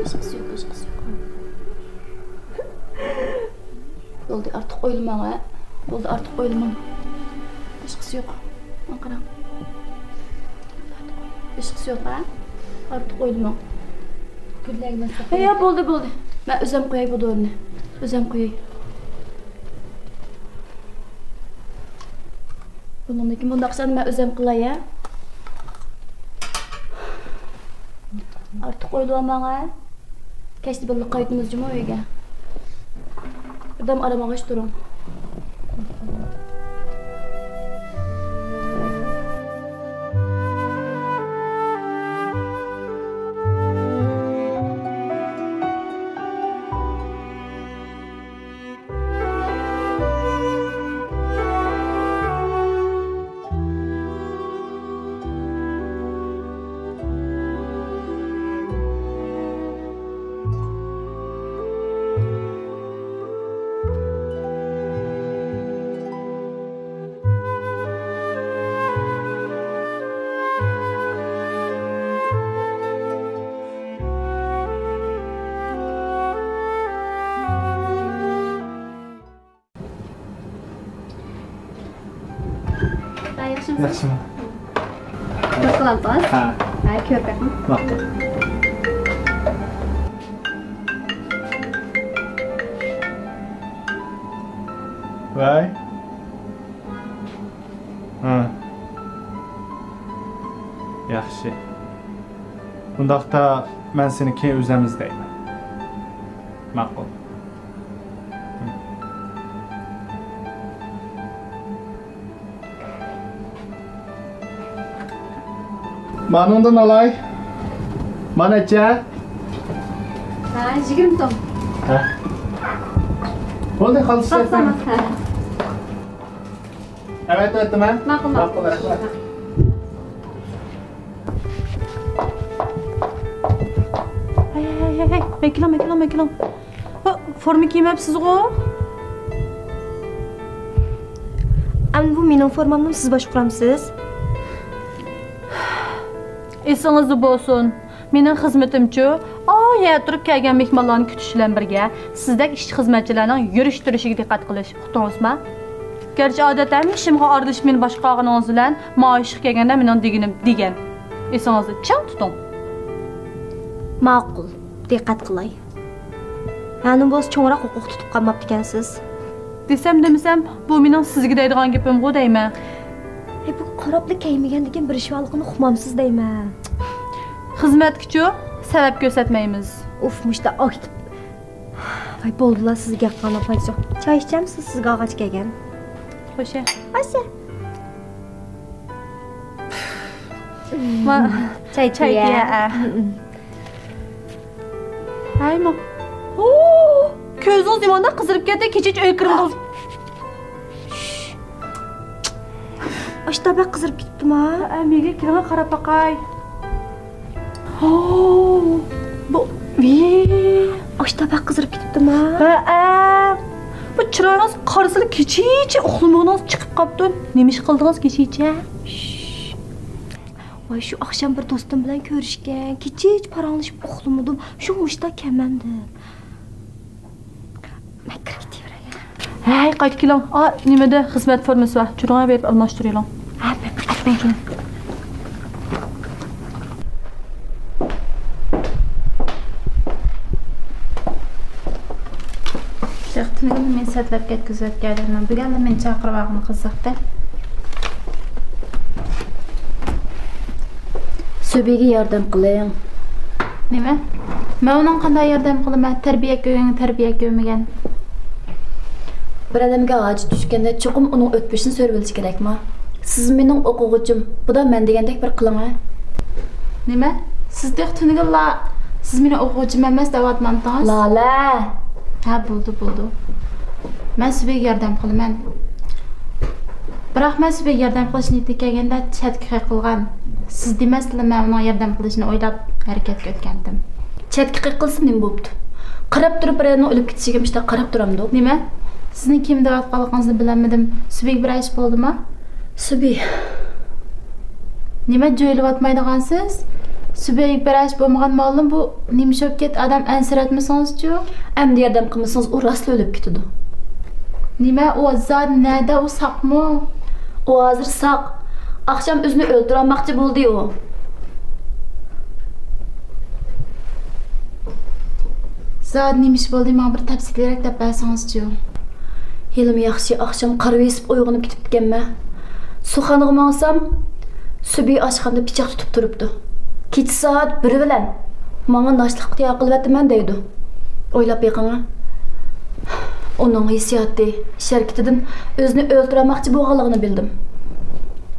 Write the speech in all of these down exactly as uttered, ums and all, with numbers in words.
ھېچقىسى يوق، ھېچقىسى يوق. بولدى، ئارتۇق ئويلىماڭ، ھە؟ بولدى، ئارتۇق ئويلىماڭ. ھېچقىسى يوق. ماڭا قاراڭ. ھېچقىسى يوق، ھە؟ ئارتۇق ئويلىماڭ. يا، بولدى، بولدى. مەن ئۆزەم قوياي بۇ دورىنى. ئۆزەم قوياي. بۇنىڭدىن كېيىن بۇنداق ئىشلارنى مەن ئۆزەم قىلاي، ھە؟ ئارتۇق ئويلىۋالماڭ، ھە؟ كەچتە بىللە قايتىمىز جۇمۇ ئۆيگە. بىردەم ئارام ئالغاچ تۇرۇڭ. ھە، ياخشىمۇ؟ ياخشىمۇ؟ بىر قىلامسىز؟ ھە. ھە، كۆرۈپ بېقىڭ. ماقۇل. ۋاي. ھە. ياخشى. ئۇنداقتا مەن سېنى كېيىن ئۆزۈم ئىزدەيمەن. ماقۇل. مانىڭدىن ئالاي. مانا نەچچە؟ ھە، يىگىرمە سوم. ھە. بولدى، قالسا. قالسا، ھە. ئەۋەتىۋەتتىم، ھە؟ ماقۇل، ماقۇل. ماقۇل، رەھمەت. ھەي، ھەي، ھەي، ھەي، ھەي. مەكىلىڭ، مەكىلىڭ، مەكىلىڭ. ھە، فورما كىيمەپسىزغۇ؟ ئەمدى بۇ مېنىڭ فورمامنىمۇ سىز باشقۇرامسىز؟ ئېسىڭىزدە بولسۇن، مېنىڭ خىزمىتىمچۇ، ئا يەردە تۇرۇپ كەلگەن مېھمانلارنى كۈتۈش بىلەن بىرگە، سىزدەك ئىشچى خىزمەتچىلەرنىڭ يۈرۈش-تۇرۇشىغا دىققەت قىلىش، ئۇقتىڭىزمۇ؟ گەرچە ئادەتتە ھەممە ئىشىمغا ئارىلىشىپ مېنى باشقۇرغىنىڭىز بىلەن، ماڭا ئىشقا كەلگەندە مېنىڭ دېگىنىم دېگەن. ئېسىڭىزدە چىڭ تۇتۇڭ. ماقۇل، دىققەت قىلاي. ھەنۇ بولسا چوڭراق ھوقۇق تۇتۇپ قالماپتىكەنسىز. دېسەم دېمىسەم، بۇ مېنىڭ سىزگە دەيدىغان گېپىمغۇ دەيمەن. ھەي، بۇ قاراپلا كەيمىگەندىكىن بىر ئىش بارلىقىنى ئۇقمامسىز دەيمەن. خىزمەتكىچۇ سەۋەب كۆرسەتمەيمىز. ئۇف، مۇشتا ئاكتىپ. ۋاي، بولدىلا، سىزگە گەپ قىلغاننىڭ پايدىسى يوق. چاي ئىچەمسىز؟ سىزگە ئالغاچ كەلگەن. خوشە. خوشە. ما-، چاي چاي تىيە. تىيە، ئە. ھەي، ما-، ھو! كۆزىڭىز نېمانداق قىزىرىپ كەتتى، كېچىچە ئۆيگە كىرمىدىڭىز. ئاشتا بەك قىزىرىپ كېتىپتىما؟ ھە، مېگە كېلىڭە قاراپ باقاي. ھو! بۇ، ۋىي! ئاشتا بەك قىزىرىپ كېتىپتىما؟ ھە، ئە. بۇ چىرايىڭىز قارىسىلا كېچىچە ئۇخلىمىغىنىڭىز چىقىپ قاپتۇ. نېمە ئىش قىلدىڭىز كېچىچە؟ ۋاي، شۇ ئاخشام بىر دوستۇم بىلەن كۆرۈشكەن. كېچىچە پاراڭلىشىپ ئۇخلىمىدىم. شۇ مۇشتا كەلمەمدىم. مەن كىرىپ كېتىۋېرەي. ھەي، قايتا كېلىڭ. ئا، نېمىدە خىزمەت فورمىسى بار. چۈرۈڭە بېرىپ ئالماشتۇرۇۋېلىڭ. ھە، مەن قايتا كېلىڭ. تېخى تۈنۈگۈن مېنى سەتلەپ كەتكۈزۈۋەتكەنلەرنىڭ بۈگۈنلا مېنى چاقىرىۋالغىنى قىزىقتى. سۈبىگە ياردەم قىلىڭ. نېمە؟ مەن ئۇنىڭغا قانداق ياردەم قىلىمەن؟ تەربىيە كۆرگەنگە تەربىيە كۆرمىگەن. بىر ئادەمگە ھاجەت چۈشكەندە چوقۇم ئۇنىڭ ئۆتمۈشىنى سۆرىۋېلىش كېرەكما؟ سىز مېنىڭ ئوقۇغۇچىم. بۇدا مەن دېگەندەك بىر قىلىڭە. نېمە؟ سىز تېخى تۈنۈگۈنلا سىز مېنىڭ ئوقۇغۇچىم ئەمەس دەۋاتمامتىڭىز؟ لالە! ھە، بولدى، بولدى. مەن سۈبىگە ياردەم قىلىمەن. بىراق مەن سۈبىگە ياردەم قىلىش نىيىتىگە كەلگەندە چەتكە قېقىلغان. سىز دېمەستىنلا مەن ئۇنىڭ ياردەم قىلىشىنى ئويلاپ ھەرىكەتكە ئۆتكەنتىم. چەتكە قېقىلسا نېمە بوپتۇ؟ قاراپ تۇرۇپ بىرەرنىڭ ئۆلۈپ كېتىشىگە مۇشتاق قاراپ تۇرامدۇق؟ نېمە؟ سىزنىڭ كىم دەۋاتقانلىقىڭىزنى بىلەلمىدىم. سۈبىگە بىرەر ئىش بولدىما؟ سۈبى. نېمە جۆيلۈۋاتمايدىغانسىز؟ سۈبھىگە بىرەر ئىش بولمىغان مالدىن بۇ نېمە ئىش بولۇپ كەتتى؟ ئادەم ئەنسىرەتمىسىڭىزچۇ؟ ئەمدى ياردەم قىلمىسىڭىز، ئۇ راستلا ئۆلۈپ كېتىدۇ. نېمە، ئۇ زادى نەدە؟ ئۇ ساقمۇ؟ ئۇ ھازىر ساق. ئاخشام ئۆزىنى ئۆلتۈرۈۋالماقچى بولدى ئۇ. زادى نېمە ئىش بولدى؟ ماڭا بىر تەپسىلىيرەك دەپ بەرسىڭىزچۇ؟ ھېلىمۇ ياخشى، ئاخشام قارىۋېسىپ ئويغىنىپ كېتىپتىكەنمەن. سۇخانىغا ماڭسام، سۈبھى ئاشخانىدا پىچاق تۇتۇپ تۇرۇپتۇ. كېچە سائەت بىر بىلەن ماڭا ناشتىلىققا تەييار قىلىۋەتىمەن دەيدۇ. ئويلاپ بېقىڭا. ئۇنىڭ ھېسسىياتى، ئىش ھەرىكىتىدىن ئۆزىنى ئۆلتۈرەلمەكچى بولغانلىقىنى بىلدىم.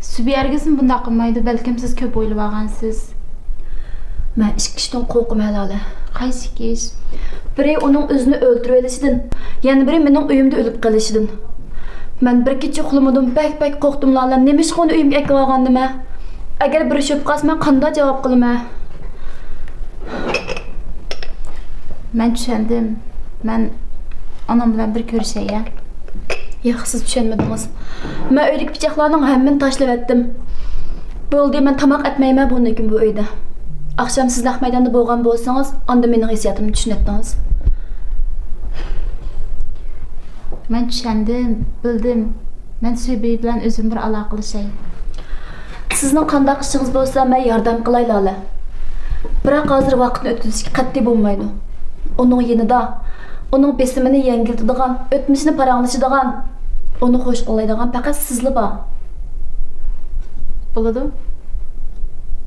سۈبھى ھەرگىزمۇ بۇنداق قىلمايدۇ، بەلكىم سىز كۆپ ئويلىۋالغانسىز. مەن ئىككى ئىشتىن قورقىمەن، لالە. قايسى ئىككى ئىش؟ بىرى ئۇنىڭ ئۆزىنى ئۆلتۈرۈۋېلىشىدىن، يەنە بىرى مېنىڭ ئۆيۈمدە ئۆلۈپ قېلىشىدىن. مەن بىر كېچە ئۇخلىمىدىم، بەك، بەك قورقتۇم، لالە. نېمىشقا ئۇنى ئۆيۈمگە ئەكىۋالغاندىمەن؟ ئەگەر بىر ئىش بولۇپ قالسا، مەن قانداق جاۋاب قىلىمەن؟ مەن چۈشەندىم. مەن ئانام بىلەن بىر كۆرۈشەي، يا؟ ياق، سىز چۈشەنمىدىڭىز. مەن ئۆيدىكى پىچاقلارنىڭ ھەممىنى تاشلىۋەتتىم. بولدى، مەن تاماق ئەتمەيمەن بۇندىن كېيىن بۇ ئۆيدە. ئاخشام سىز نەق مەيداندا بولغان بولسىڭىز، ئاندىن مېنىڭ ھېسسىياتىمنى چۈشىنەتتىڭىز. مەن چۈشەندىم، بىلدىم. مەن سۈبھى بىلەن ئۆزۈم بىر ئالاقىلىشاي. سىزنىڭ قانداق ئىشىڭىز بولسا، مەن ياردەم قىلاي، لالە. بىراق ھازىر ۋاقىتنى ئۆتكۈزۈشكە قەتئىي بولمايدۇ. ئۇنىڭ يېنىدا ئۇنىڭ بېسىمىنى يەڭگىلتىدىغان، ئۆتمۈشىنى پاراڭلىشىدىغان، ئۇنى خوش قىلالايدىغان پەقەت سىزلا بار. بولىدۇ.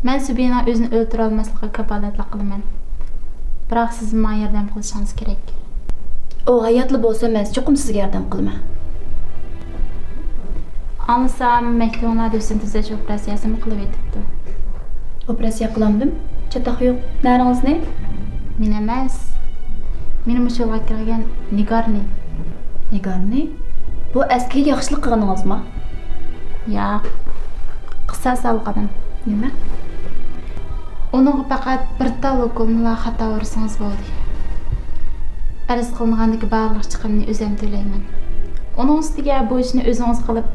مەن سۈبھىنىڭ ئۆزىنى ئۆلتۈرۈۋالماسلىقىغا كاپالەتلىك قىلىمەن. بىراق سىز ماڭا ياردەم قىلىشىڭىز كېرەك. ئۇ ھاياتلا بولسا، مەن چوقۇم سىزگە ياردەم قىلىمەن. ئاڭلىسام، مەكتىۋىڭلاردا ھۆسن تۈزەش ئوپېراتسىيەسىمۇ قىلىۋېتىپتۇ. ئوپېراتسىيە قىلامدىم؟ چاتاق يوق. نەرىڭىزنى؟ مېنى ئەمەس. مېنى مۇشۇ يولغا كىرگۈزگەن نىگارنى. نىگارنى؟ بۇ ئەسكى ياخشىلىق قىلغىنىڭىزمۇ؟ ياق. قىساس ئالغىنىم. نېمە؟ ئۇنىڭغا پەقەت بىر تال ئوكۇلنىلا خاتا ئۇرسىڭىز بولدى. ئەرز قىلىنغاندىكى بارلىق چىقىمنى ئۆزۈم تۆلەيمەن. ئۇنىڭ ئۈستىگە بۇ ئىشنى ئۆزىڭىز قىلىپ،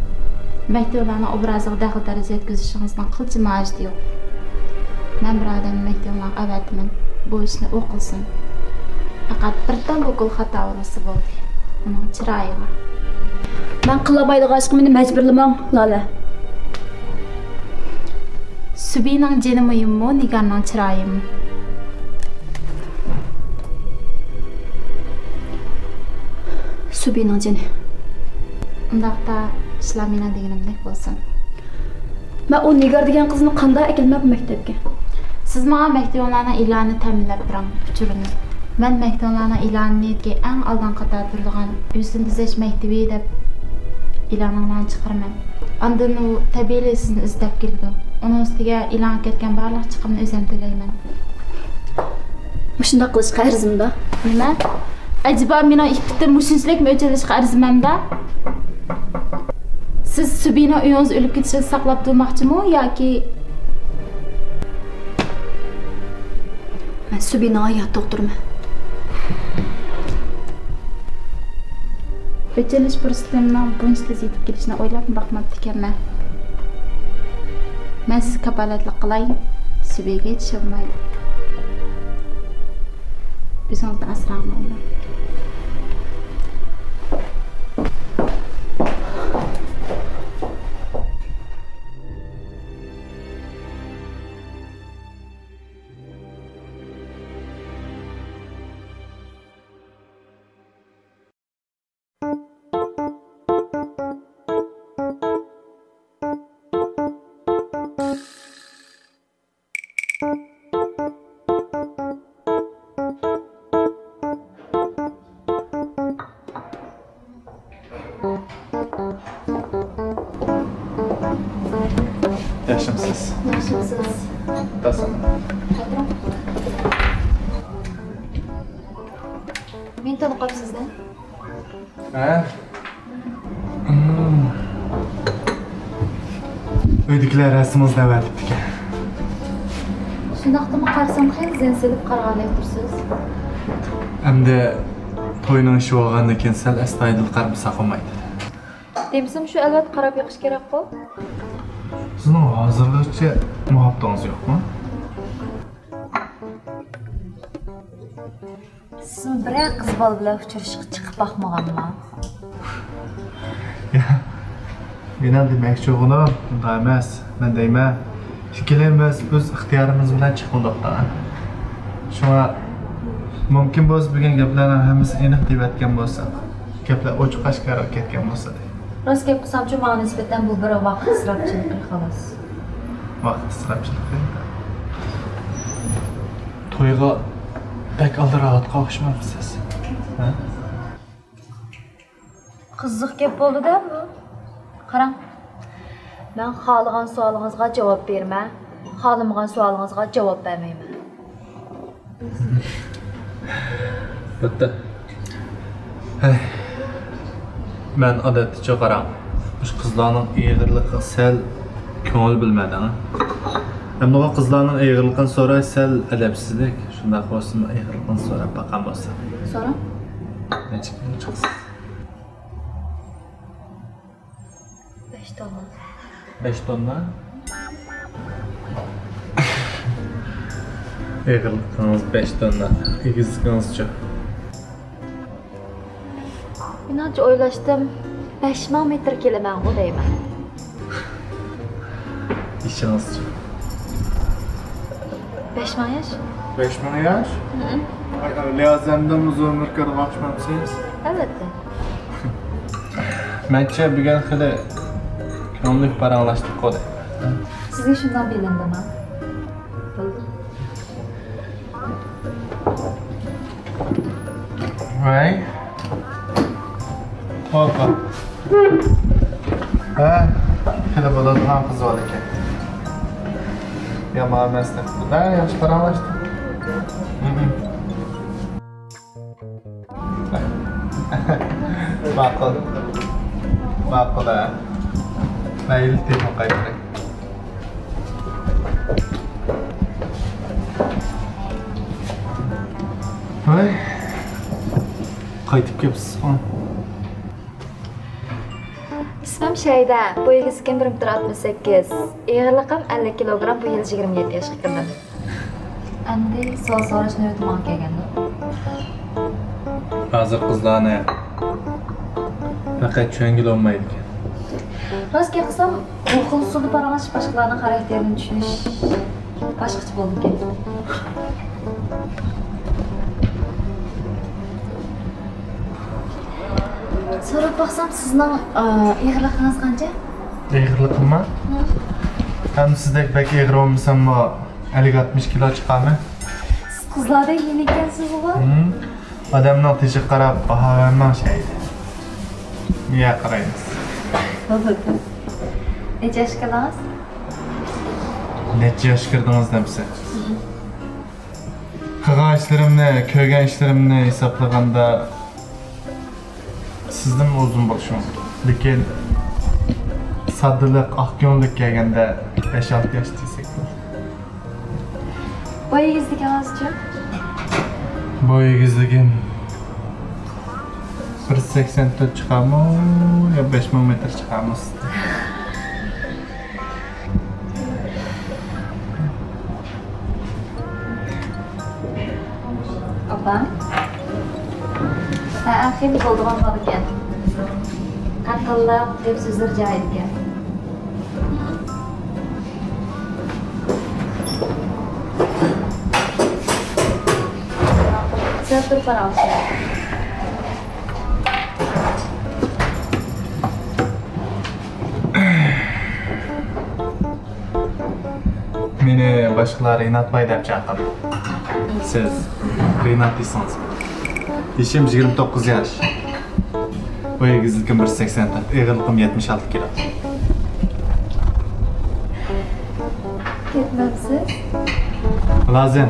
مەكتىۋىلارنىڭ ئوبرازىغا دەخلى-تەرۇز يەتكۈزۈشىڭىزنىڭ قىلچىمۇ ھاجىتى يوق. مەن بىر ئادەمنى مەكتىۋىلارغا ئەۋەتىمەن، بۇ ئىشنى ئۇ قىلسۇن. پەقەت بىر تال ئوكۇل خاتا ئۇرۇلسا بولدى، ئۇنىڭ چىرايىغا. مەن قىلالمايدىغان ئىشقا مېنى مەجبۇرلىماڭ، لالە. سۈبھىنىڭ جېنى مۇھىممۇ، نىگارنىڭ چىرايىمۇ؟ سۈبھىنىڭ جېنى. ئۇنداقتا ئىشلار مېنىڭ دېگىنىمدەك بولسۇن. مەن ئۇ نىگار دېگەن قىزنى قانداق ئەكەلمەن بۇ مەكتەپكە؟ سىز ماڭا مەكتىۋىڭلارنىڭ ئېلانىنى تەمىنلەپ بېرىڭ، ئۇچۇرىنى. مەن مەكتىۋىڭلارنىڭ ئېلانىدىكى ئەڭ ئالدىنقى قاتاردا تۇرىدىغان ھۆسن تۈزەش مەكتىۋى دەپ ئېلانىڭلارنى چىقىرىمەن. ئاندىن ئۇ تەبىئىيلا سىزنى ئىزدەپ كېلىدۇ. ئۇنىڭ ئۈستىگە ئېلانغا كەتكەن بارلىق چىقىمنى ئۆزۈم تۆلەيمەن. مۇشۇنداق قىلىشقا ئەرزىمدۇ؟ نېمە؟ ئەجەبا مېنىڭ ئىپپىتىم مۇشۇنچىلىكمۇ ئۆچ ئېلىشقا ئەرزىمەمدۇ؟ سىز سۈبھىنىڭ ئۆيىڭىزدە ئۆلۈپ كېتىشىنى ساقلاپ تۇرماقچىمۇ ياكى؟ مەن سۈبھىنىڭ ھاياتىدا ئولتۇرىمەن. ئۆچ ئېلىش پۇرسىتىمنىڭ بۇنچە تېز يېتىپ كېلىشىنى ئويلاپمۇ باقماپتىكەنمەن. مەن سىزگە كاپالەتلىك قىلاي، سۈبھىگە ھېچ بولمايدۇ. ئۆزىڭىزنى ئاسراڭ، ماۋۇ. ياخشىمسىز؟ ياخشىمسىز؟ تاسىم. مېنى تونۇپ قاپسىز-دە؟ ھە؟ ئۆيدىكىلەر رەسىمىڭىزنى ئەۋەتىپتىكەن. شۇنداقتىمۇ قارىسام خېلى زەن سېلىپ قارىغاندەك تۇرىسىز. ئەمدى توينىڭ ئىشى بولغاندىن كېيىن سەل ئەستايىدىل قارىمىساق بولمايدۇ. دېمىسىمۇ شۇ ئەلۋەتتە قاراپ بېقىش كېرەكقۇ. سىزنىڭ ھازىرغىچە مۇھەببىتىڭىز يوقمۇ؟ سىزمۇ بىرەر قىز بالا بىلەن ئۇچرىشىشقا چىقىپ باقمىغانما؟ يا، مېنىڭ دېمەكچى بولغىنىم ئۇنداق ئەمەس. مەن دەيمەن، ئىككىلىمىز ئۆز ئىختىيارىمىز بىلەن چىقمىدۇق دا. شۇڭا مۇمكىن بولسا بۈگۈن گەپلەرنىڭ ھەممىسىنى ئېنىق دېيىۋەتكەن بولساق، گەپلەر ئوچۇق ئاشكارىلىق كەتكەن بولسا دەي. راست گەپ قىلسامچۇ، ماڭا نىسبەتەن بۇ بىر ۋاقىت ئىسراپچىلىقى خالاس. ۋاقىت ئىسراپچىلىقى؟ تويغا بەك ئالدىراۋاتقان ئوخشىمامسىز؟ ھە؟ قىزىق گەپ بولدى-دە بۇ. قاراڭ، مەن خالىغان سوئالىڭىزغا جاۋاب بېرىمەن، خالىمىغان سوئالىڭىزغا جاۋاب بەرمەيمەن. بىتتە. ھەي. مەن ئادەتتىچۇ قاراڭ، مۇشۇ قىزلارنىڭ ئېغىرلىقىغا سەل كۆڭۈل بۆلمەيدىغان. ئەمما قىزلارنىڭ ئېغىرلىقىنى سوراش سەل ئەدەپسىزلىك. شۇنداق بولسىمۇ ئېغىرلىقىنى سوراپ باققان بولسا. سوراڭ. نەچچە كىلو چىقسا؟ بەش توننا. بەش توننا؟ ئېغىرلىقىڭىز بەش توننا. ئېگىزلىكىڭىزچۇ؟ مېنىڭچە ئويلاشتىم، بەش مىڭ مېتىر كېلىمەنغۇ دەيمەن. يېشىڭىزچۇ؟ بەش مىڭ ياش. بەش مىڭ ياش؟ ھىم. ليازەندىنمۇ زور ئۆمۈر كۆرىدىغان ئوخشىمامسىز؟ ئەلۋەتتە. مەنچە بۈگۈن خېلى كۆڭۈللۈك پاراڭلاشتۇققۇ دەيمەن. سىزگە شۇنداق بىلىندىما؟ بولدى. ۋەي. ھوپا. ھە، خېلى بولىدىغان قىز بار ئىكەن. يامان ئەمەس دەپ. ھە، ياخشى پاراڭلاشتۇق. ھىم. ماقۇل. ماقۇل، ھە. مەيلى، تېلېفون قايتۇرۇڭ. ھاي. قايتىپ كەپسىزغۇ. ئىسمىم شەيدە، بوي ئېگىزلىكىم بىر مېتىر ئاتمىش سەككىز، ئېغىرلىقىم ئەللىك كىلوگرام، بۇ يىل يىگىرمە يەتتە ياشقا كىردىم. ئەمدى سوئال سوراش نۆۋىتى ماڭا كەلگەندۇ؟ ھازىر قىزلارنى پەقەت چۈشەنگىلى بولمايدىكەن. راست گەپ قىلسام، بۇ خىل ئۇسۇلدا پاراڭلىشىپ باشقىلارنىڭ خاراكتېرىنى چۈشىنىش باشقىچە بولىدىكەن. سوراپ باقسام، سىزنىڭ، ئا، ئېغىرلىقىڭىز قانچە؟ ئېغىرلىقىممۇ؟ ھە. ھەم سىزدەك بەك ئېغىر بولمىساممۇ، ئەللىك ئاتمىش كىلو چىقارمەن. سىز قىزلاردەك يېنىككەنسىزغۇ؟ ھىم. ئادەمنىڭ تېشىغا قاراپ باھا بەرمەڭ شەيدە. مېڭە قارايمىز. بولىدۇ. نەچچە ياشقا كىردىڭىز؟ نەچچە ياشقا كىردىڭىز دەمسە؟ ھىم. قىلغان ئىشلىرىمنى، كۆرگەن ئىشلىرىمنى ھېسابلىغاندا، سىزدىنمۇ ئۇزۇن بولۇشى مۇمكىن. لېكىن ساددىلىق، ئاق كۆڭۈللۈك كەلگەندە بەش-ئالتە ياش دېسەك بولىدۇ. بوي ئېگىزلىكىڭىزچۇ؟ بوي ئېگىزلىكىم بىر سەكسەن تۆت چىقارمۇ يا بەش مىڭ مېتىر چىقارمۇ؟ ئاپا. ھە، خېلى بولىدىغان بالىكەن. ئەقىللىق، گەپ سۆزلىرى جايىدىكەن. سەل تۇرۇپ قاراڭ. مېنى باشقىلار رىنات باي دەپ چاقىرىدۇ. سىز رىنات دېسىڭىز. يېشىم يىگىرمە توققۇز ياش. بوي ئېگىزلىكىم بىر سەكسەن تۆت، ئېغىرلىقىم يەتمىش ئالتە كىلو. كەتمەمسىز؟ مۇلازىم،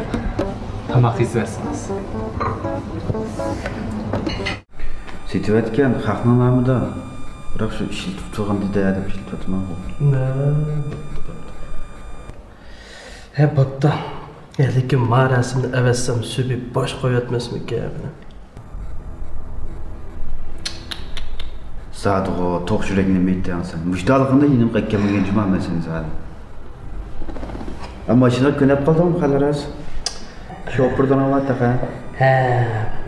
تاماق يېسىۋەرسىڭىز. سېتىۋەتكەن خەقنىڭ نامىدا. بىراق شۇ ئىشلىتىپ تۇرغان دېدە دەپ ئىشلىتىۋاتىمەنغۇ. نە؟ ھە، بوپتۇ. ھە، لېكىن ما رەسىمنى ئەۋەتسەم سۈبى باش قويۇۋەتمەسمىكىن؟ زادىغۇ توق يۈرەك نېمە ئېيتتىڭ سەن؟ مۇشتالىقىڭدا يېنىمغا ئەكەلمىگەن جۇما مەن سېنى زادى. ئەمما ماشىنىغا كۆنۈپ قالدىڭمۇ خەلرەس؟ شوپۇردىن ئاۋاتتىق ھە؟ ھە،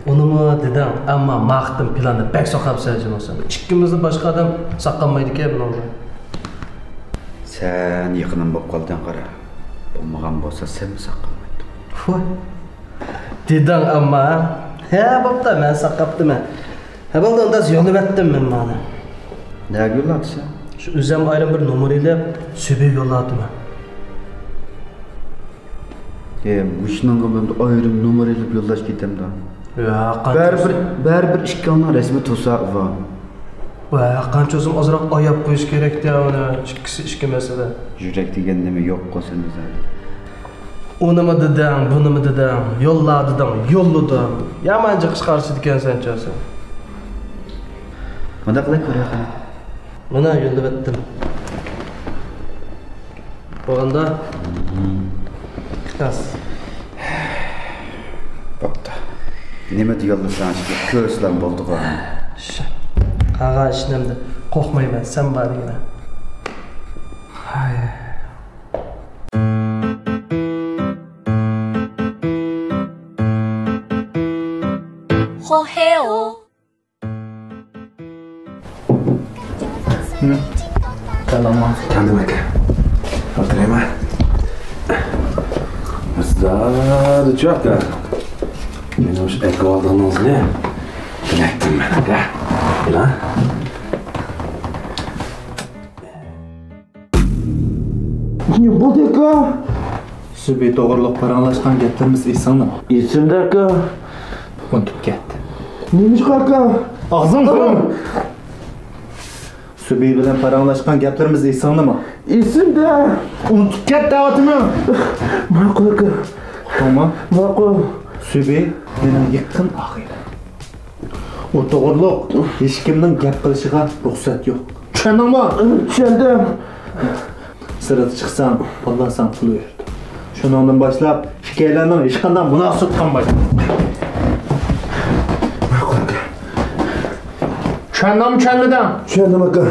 ئۇنىمۇ دېدىڭ، ئەمما ما قېتىم پىلاننى بەك ساقلاپسەن جۇمۇ سەن. ئىككىمىزدىن باشقا ئادەم ساقلانمايدىكەن بۇنىڭدا. سەن يېقىنىم بولۇپ قالدىڭ قارا. بولمىغان بولسا سەنمۇ ساقلانمايتتىڭ. ۋاي. دېدىڭ ئەمما. ھە، بوپتۇ، مەن ساقلاپتىمەن. ھە، بولدى، ئۇنداق يوللىۋەتتىم مەن مانا. نەگە يوللاپسەن؟ شۇ ئۆزۈم ئايرىم بىر نومۇر ئېلىپ، سۈبھى يوللاپتىمەن. ئە، مۇشۇنىڭغا مەن ئايرىم نومۇر ئېلىپ يوللاش كېتەمدۇ؟ يا، قانچە بەرىبىر، بەرىبىر ئىككىڭنىڭ رەسمى توساق بار. ۋە، قانچە بولسىمۇ ئازراق ئاياپ قويۇش كېرەكتى ئۇنى، ئىككىسى ئىككى مەسىلە. يۈرەك دېگەن نېمە يوققۇ سەندە زادى؟ ئۇنىمۇ دېدىڭ، بۇنىمۇ دېدىڭ، يوللا دېدىڭ، يوللىدىڭ. يامان جىق چىقارچىدىكەنسەن چاسا. مۇنداق قىلاي كوريا خانىم. مانا يوللىۋەتتىم. بولغاندا. خالاس. بوپتۇ. نېمە دېگەنلىسەڭ، كۆرسىلەم بولدىغۇ. قالغان ئىشنى ئەمدى قورقمايمەن، سەن بار دېگىنە. ھاي. خوخېو. كەلدىڭمۇ؟ كەلدىم ئاكا. ئولتۇرايمەن. زادىچۇ ئاكا. مېنى مۇشۇ ئەكىۋالغىنىڭىزنى بىلەتتىم مەن ئاكا. بىلا. نېمە بولدى ئاكا؟ سۈبھى توغرۇلۇق پاراڭلاشقان گەپلىرىمىز ئېسىڭدىمۇ؟ ئېسىمدە ئاكا. ئۇنتۇپ كەتتىم. نېمىشقا ئاكا؟ ئاغزىڭنى قۇرۇڭ! سۈبھى بىلەن پاراڭلاشقان گەپلىرىمىز ئېسىڭدىمۇ؟ ئېسىمدە. ئۇنتۇپ كەت دەۋاتىمەن. ماقۇل ئاكا. ئۇقتۇڭمۇ؟ ماقۇل. سۈبھى مېنىڭ يېقىن ئاغىنەم. ئۇ توغرۇلۇق ھېچكىمنىڭ گەپ قىلىشىغا رۇخسەت يوق. چۈشەندىڭمۇ؟ چۈشەندىم. سىرتقا چىقساڭ، بالىلار ساڭا پۇل بېرىدۇ. شۇنىڭدىن باشلاپ ئىككىيلەننىڭ ھېچقانداق مۇناسىۋىتى قالمايدۇ. چۈشەندىڭمۇ، چۈشەنمىدىڭ؟ چۈشەندىم ئاكا.